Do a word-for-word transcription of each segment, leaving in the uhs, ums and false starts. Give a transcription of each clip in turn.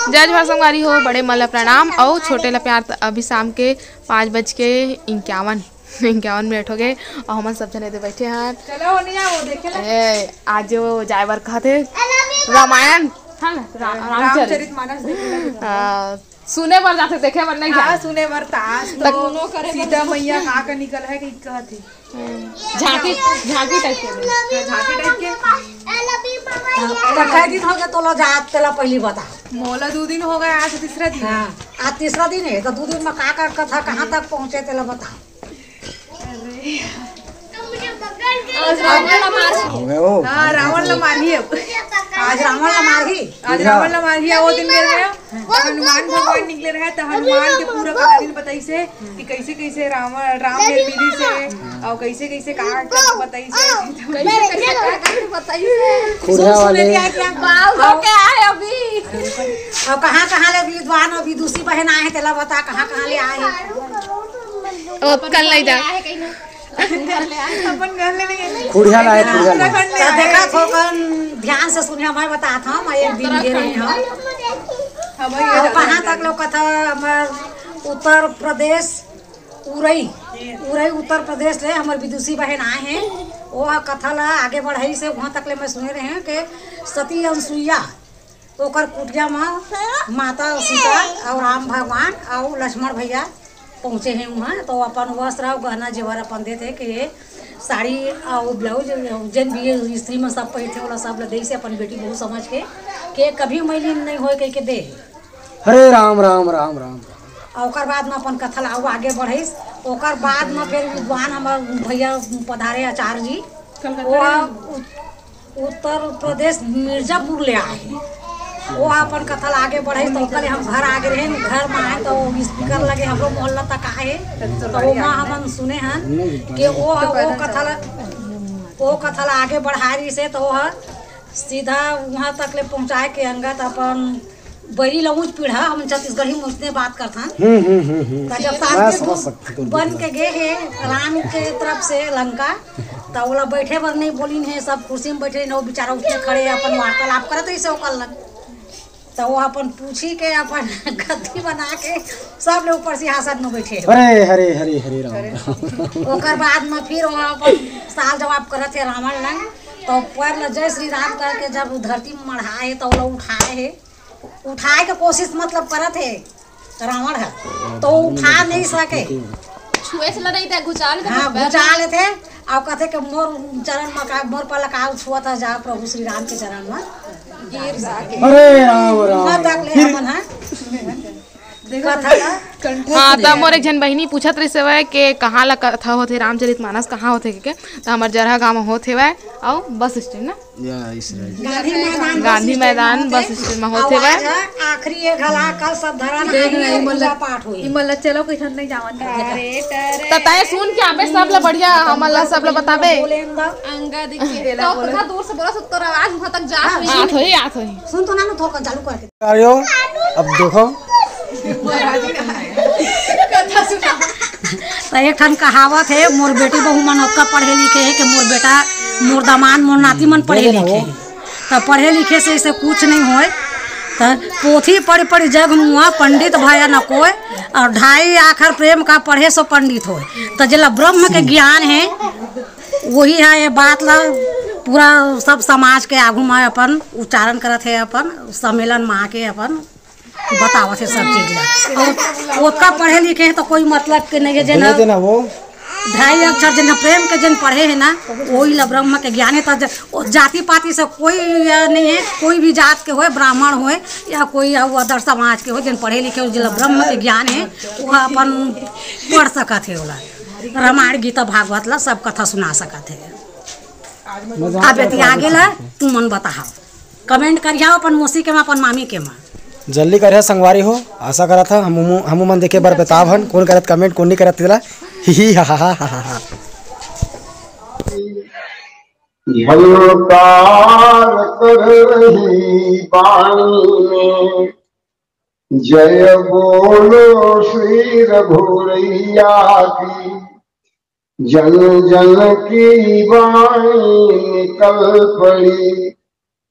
जय जोहार संगवारी हो, बड़े मन ला प्रणाम अउ छोटे ला प्यार। त अभी शाम के पाँच बज के इक्यावन इक्यावन मिनट हो गए अउ हमन सब झन एदे बैठे हन। चलो, नहीं आओ, देखे ला। ए, आज वो जाए बर कहत हे रामायण, हाँ, रा-, रामचरित। रामचरित मानस देखे ला। आ, सुने बर जाथे, देखे बर नहीं हाँ, जाए। सुने बर त आज तो दोनों करे सीता बर। मैया का का निकल है कि कहत हे। झांकी, झांकी टाइप के। हाँ, झांकी टाइप के। तो कै दिन हो गया तोला जात, तेला पहली बता। मोला दो दिन हो गए, आज तीसरा दिन। हाँ, आज तीसरा दिन है, तो दो दिन में का का कथा कहाँ तक पहुँचे, तेला बता। अरे। आज रावण ला मार। हो गए हो। हाँ, रावण ला मारही अब। आज रावण ला मारही। आज रावण ला मारही, वो दिन गए रहे, हनुमान भगवान निकले रहे, तो हनुमान के पूरा कहानी बताइस हे कि कैसे कैसे रावण, राम मेर मिलिस हे, और कैसे कैसे का का बताइस हे। कैसे कैसे का का बताइस हे। खुड़िया वाले। बाल धो के आए अभी। और कहाँ कहाँ ले विद्वान और विदुषी बहन आए हैं, तेला बता, कहाँ कहाँ ले आए हैं। ओ, कल नहीं जा। अपन घर ले नहीं गए। खुड़िया लाए, खुड़िया लाए। उत्तराखंड ले तो आए। देखा थो कन ध्यान से सुनिया, मैं बतात हूँ, मैं एक दिन गे रहे हूँ। हम ये और कहाँ तक लोग कथा, हमर उत्तर प्रदेश, उरई, उरई उत्तर प्रदेश ले हमर विदुषी बहन आए हैं। वो कथा ला आगे बढ़ाइस हे, वहाँ तक ले मैं सुने रहे हूँ कि सती अनसुईया ओकर कुटिया म माता सीता अउ राम भगवान अउ लक्ष्मण भैया पहुँचे हे उहाँ, तो अपन वस्त्र अउ गहना जेवर अपन देथे कि साड़ी अउ ब्लाउज, जेन भी स्त्री मन सब पहिरथे, ओला सब ल देइस हे अपन बेटी बहू समझ के, कि कभी मैलिन नहीं होए कहिके दे हे। हरे राम, राम, राम, राम। अउ ओकर बाद म अपन कथा ल अउ आगे बढ़ाइस। ओकर बाद म फेर विद्वान हमर भैया पधारे आचार्य जी, वो उ-, उत्तर प्रदेश मिर्जापुर ले आए हे। वो अपन कथा ल आगे बढ़ाइस, तो ओकर हम घर आगे रहे, घर म आए तो स्पीकर लगे हमरो मोहल्ला तक आए, तो ओमा हमन सुने हन कि वो, वो कथा ल, वो कथा ल आगे बढ़ाए रहिस हे, तो वो सीधा वहाँ तक ले पहुँचाए के अंगत अपन बरी लउच पीढ़ा, हम छत्तीसगढ़ी में उसने बात करथन। हम्म, हम्म, हम्म, हम्म। तो जब मैं सास के समझ दूध सकती हूँ तुम बन कितना। के गे हे राम के तरफ से लंका, तो ओला बैठे बर नहीं बोलिन हे, सब कुर्सी में बैठे रहिन, वो बेचारा उसने खड़े अपन वार्तालाप करत रहिस हे ओकर लग। तो वो अपन पूछी के अपन गद्दी बना के सब लोग ऊपर सिंहासन में बैठे हे। अरे हरे हरे हरे राम। ओकर बाद में फिर वो अपन सवाल जवाब करत हे रावण लंग, तो पैर ल जय श्री राम करके जब धरती में मढ़ाए हे, तो ओला उठाए हे, उठाए के कोशिश मतलब करत हे रावण ह, तो उठा नहीं सके। छुए से लड़ाई थे, घुचा लेथे हाँ, पैर। घुचा लेथे। अउ कथे के मोर चरण म का, मोर पलक अउ छुअत हे जा प्रभु श्री राम के चरण म। गिर जाके। अरे राम राम। वहाँ तक ले फिर अपन, हाँ। कथा का हाँ, त मोर एक झन बहिनी पूछत रहिस हवय के कहाँ ला कथा होथे, रामचरित मानस कहाँ होथे के, त हमर जरहा गांव म होत हवय, अउ बस स्टैंड ना? या, इस राइट। गांधी मैदान गांधी बस स्टैंड मैदान में बस होथे। स्टैंड में होथे अउ आज हवय। आखिरी ये घला, कल सब धरम देख आही, रहे, इमन पूजा ला, पाठ होही। इमन ला चलो कइठन नहीं जावन का। अरे, त तय सुन के आबे, सब ला बढ़िया, हमन ला सब ला बताबे। बोले अंदर। अंगा दिखे। तो कथा दूर से बोला, तोर आवाज वहां तक जात हाँ, नहीं। आत होही, आत होही। सुन तो ना, ना, थोड़ा चालू करके। कार्यो, अब देखो। त एक ठन कहावत हे, मोर बेटी बहू मन ओतका पढ़े लिखे हे कि मोर बेटा, मोर दमांद, मोर नाती मन पढ़े लिखे हे। त पढ़े लिखे से इसे कुछ नहीं होय। त पोथी पढ़ पढ़ जग मुआ, पंडित भया न कोय, अउ ढाई आखर प्रेम का पढ़े सो पंडित होय। त जेला ब्रह्म के ज्ञान हे, वही ह ये बात ला पूरा सब समाज के आगू म अपन उच्चारण करत हे, अपन सम्मेलन म आके अपन बतावत हे सब चीज ला। अउ ओतका पढ़े लिखे हे त कोई मतलब के नहीं हे, जेन नहीं देना वो। ढाई अक्षर जेन प्रेम के जेन पढ़े हे ना, वही ला ब्रह्म के ज्ञान हे। त ज-, ओ जाति पाति से कोई, अ, नहीं हे, कोई भी जात के होय, ब्राह्मण होय या कोई अउ other समाज के होय, जेन पढ़े लिखे होय, जेला ब्रह्म के ज्ञान हे, वो अपन पढ़ सकत हे। ओला रामायण, गीता, भागवत ला सब कथा सुना सकत हे। अब यदि आगे ला तुमन बताओ, comment करिहा अपन मौसी के मा, अपन मामी के मा। जल्दी करिहा संगवारी हो, आशा करत हा हमू, हमू मन देखे बर बेताब हन, कोन करत comment, कोन नहीं करत तेला। ही ही हा हा हा हा हा। झलकार करही बाणी में, जय बोलो श्री रघुरैया की। जन जन की वाणी निकल पड़ी,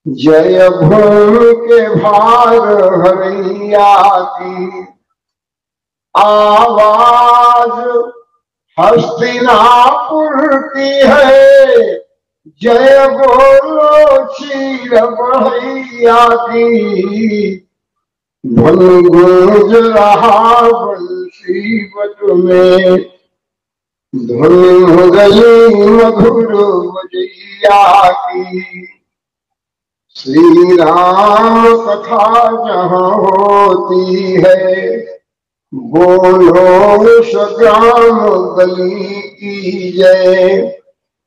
जय भूमि के भार हरैया की आवाज हस्तिनापुर की है। जय बोलो चीर बढ़ैया की, धुन गूंज रहा बंसीवट में, धुन मुरली मधुर बजैया की। श्री राम कथा जहाँ होती है, बोलो उस ग्राम बलि की जय।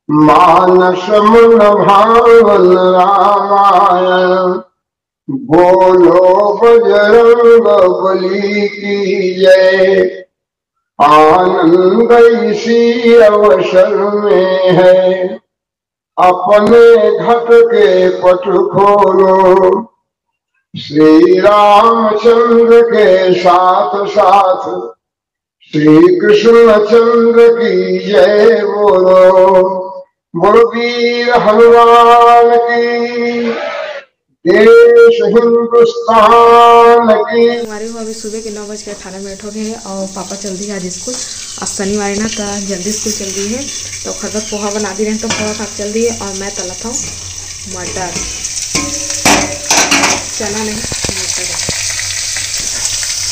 मानस मन भावन रामायण, बोलो बजरंग बली की जय। आनंद इसी अवसर में है, अपने घट के पट खोलो। श्री रामचंद्र के साथ साथ श्री कृष्णचंद्र की जय बोलो। बोलो वीर हनुमान की, देश हिंदुस्तान की। संगवारी हो, अभी सुबह के नौ बज के अठारह मिनट हो गए हैं और पापा चल दिए आज स्कूल। आज शनिवार है ना, तो जल्दी स्कूल चल दिए हैं। तो ओकर बर पोहा बना दी रहे, तो पोहा खा के चल दिए और मैं तलत हूँ मटर, चना नहीं, मटर है।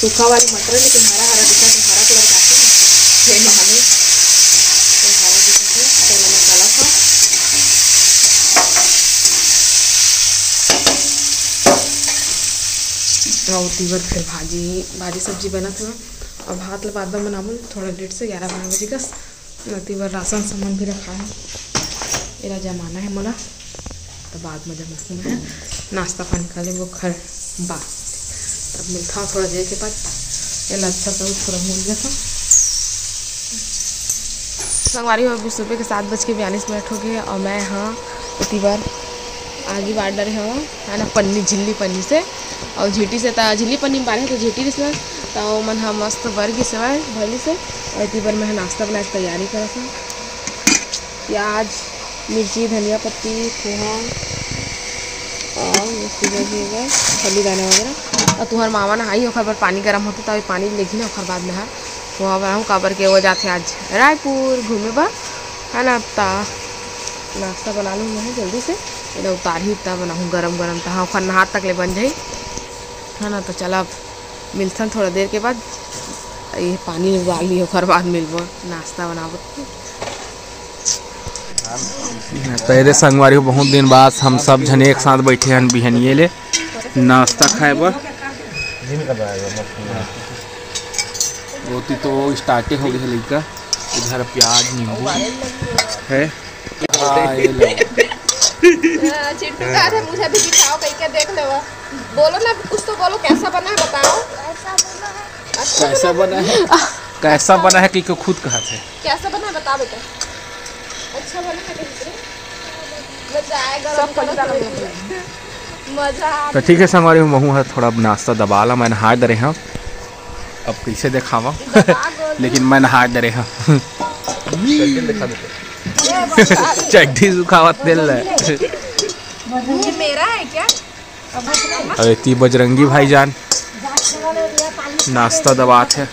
सूखा वाली मटर है, लेकिन हरा हरा दिखा, तो हरा कलर का है। ये नहाने तो हरा दिखा है, तो मैं मसाला था। और तीवर फिर भाजी, भाजी सब्जी बना था। अब भात ला बाद में बनाबो, थोड़ा लेट से, ग्यारह बारह बजे कस। नती बर राशन सामान भी रखा है, एला जमाना है मोला, तो बाद में जमाना है। नाश्ता पानी कर लेबो घर बात, तब मिलता हूँ थोड़ा देर के बाद। एला अच्छा से थोड़ा भून लेता हूँ। संगवारी हो, अभी सुबह के सात बज के बयालीस मिनट हो गए और मैं हाँ एती बर आगी बार डरे हवं, है ना, पन्नी, झिल्ली पन्नी से। और झींटी से त, झिल्ली पन्नी में बारे तो झींटी रिस ना, तो मन ह मस्त बर गिस हवय भली से। और एती बर मैं ह नाश्ता बनाए के तैयारी करत हूँ। प्याज, मिर्ची, धनिया पत्ती, पोहा और मस्त हो गए साबूदाना वगैरह। और तुहर मामा नहाई, ओखर बर पानी गरम होथे, तो अभी पानी लेगी ना, ओखर बाद में ह पोहा बनाहूँ, काबर के वो जाथे आज रायपुर घूमे बर, है ना। त नाश्ता बना लूँ मैं जल्दी से, एला उतारही त बनाहूँ गरम गरम, त हाँ, ओखर नहात तक ले बन जाही, है ना। तो चला, अब मिलथन थोड़ा देर के बाद। ये पानी उबाल ली, ओकर बाद मिलबो, नाश्ता बनाबो। तो ये दे संगवारी हो, बहुत दिन बाद हम सब झने एक साथ बैठे हन बिहनिये ले नाश्ता खाए बर। ओती तो स्टार्टे हो गए लइका। इधर प्याज, नींबू है। हाँ, ये लो। चिंटू कहा था, मुझे भी दिखाओ, कहीं का देख लेवा। बोलो ना, कुछ तो बोलो, कैसा बना है बताओ। अच्छा कैसा बना है? कैसा बना है कि को खुद कहा थे? कैसा बना है बता बेटा। अच्छा बना है कहीं से? मजा आएगा, सब रंग कलर कलर कलर। मजा आ तो ठीक है संगवारी, महू है थोड़ा नाश्ता दबा ला, मैं नहा डरे हाँ। अब कैसे देखावा? दबा गोलू। लेकिन मैं नहा डरे हाँ। चड्डी सुखावत तेल ले। ये मेरा है क्या? अरे ती बजरंगी भाईजान नाश्ता दबात है।